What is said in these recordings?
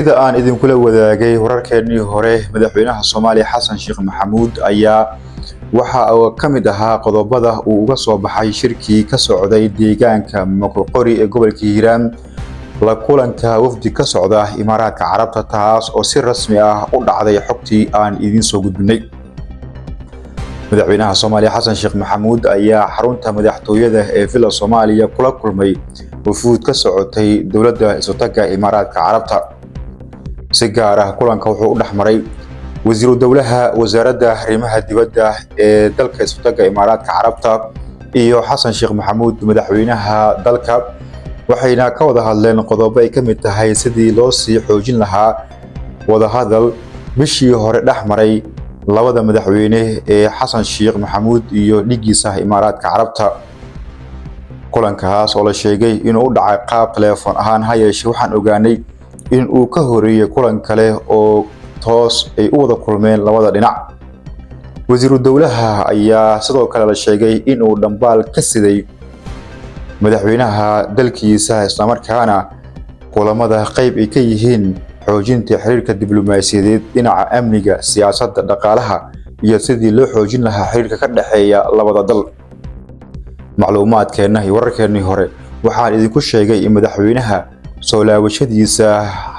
Sida aan idinkula wadaagay wararkeennii hore, madaxweynaha Soomaaliya Xasan Sheekh Maxamuud ayaa waxa uu ka mid ahaa qodobada uu uga soo baxay shirkii ka socday deegaanka Moqokori ee gobolka Hiiraan la kulanka wafdi ka socda Imaaraadka Carabta, taas oo si rasmi ah u dhacday xogtii aan idiin soo gudbinay. Madaxweynaha Soomaaliya Xasan Sheekh Maxamuud ayaa xarunta madaxtooyada ee Villa Soomaaliya kula kulmay wufuud ka socotay dowladda Isutaga Imaaraadka Carabta. Si gaar ah kulanka wuxuu u dhexmaray wasiiru dowlaha wasaaradda arrimaha dibadda ee dalka Isutaga Imaaraadka Carabta iyo Xasan Sheekh Maxamuud, madaxweynaha dalka, waxayna ka wada hadleen qodobo ay ka mid tahay sidii loo sii xoojin lahaa wadahadal bishii hore dhex maray labada madaxweyne ee Xasan Sheekh Maxamuud iyo dhigiisa Imaaraadka Carabta. Kulankaas oo la sheegay inuu u dhacay qaab telefoon ahaan, ha yeeshee waxaan ogaanay in uu ka horeeyay kulan kale oo toos ay u wada kulmeen labada dhinac. Wasiiru dowlaha ayaa sidoo kale la sheegay in uu dhambaal ka siday madaxweynaha dalkiisa, islamarkaana kulamada qayb ay ka yihiin xoojinta xiriirka diblomaasiyadeed dhinaca amniga, siyaasadda, dhaqaalaha iyo sidii loo xoojin lahaa xiriirka ka dhexeeya labada dal. Macluumaadkeenna iyo wararkeennii hore waxaan idinku sheegay in madaxweynaha soo laabashadiisa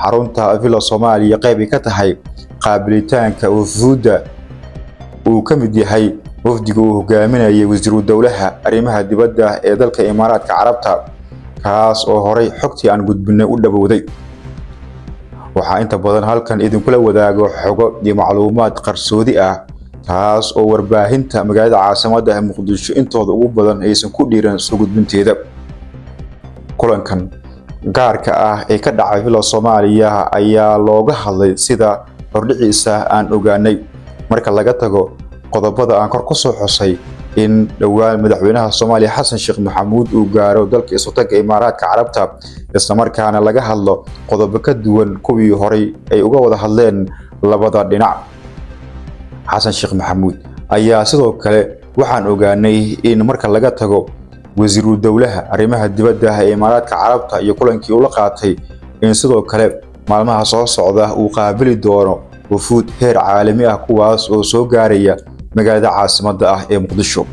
xarunta Villa Soomaaliya qayb ay ka tahay qaabilitaanka wufuudda uu ka mid yahay wafdiga uu hogaaminayay wasiiru dowlaha arrimaha dibadda ee dalka Imaaraadka Carabta, kaas oo horay xogtii aan gudbinay u dhawowday. Waxaa inta badan halkan idinkula wadaago xogo iyo macluumaad qarsoodi ah, taas oo warbaahinta magaalada caasimadda ee Muqdisho intooda ugu badan aysan ku dhiiran soo gudbinteeda. Kulankan gaarka ah ee ka dhacay Villa Soomaaliya ayaa looga hadlay sida hordhiciisa aan ogaanay, marka laga tago qodobada aan kor ku soo xusay, in dhowaan madaxweynaha Soomaaliya Xasan Sheekh Maxamuud uu gaaro dalka Isutaga Imaaraadka Carabta, islamarkaana laga hadlo qodobo ka duwan kuwii horay ay uga wada hadleen labada dhinac. Xasan Sheekh Maxamuud ayaa sidoo kale waxaan ogaanay in marka laga tago wasiiru dowlaha arrimaha dibadda ee Imaaraadka Carabta iyo kulankii uu la qaatay, in sidoo kale maalmaha soo socda uu qaabili doono wufuud heer caalami ah, kuwaas oo soo gaaraya magaalada caasimadda ah ee Muqdisho.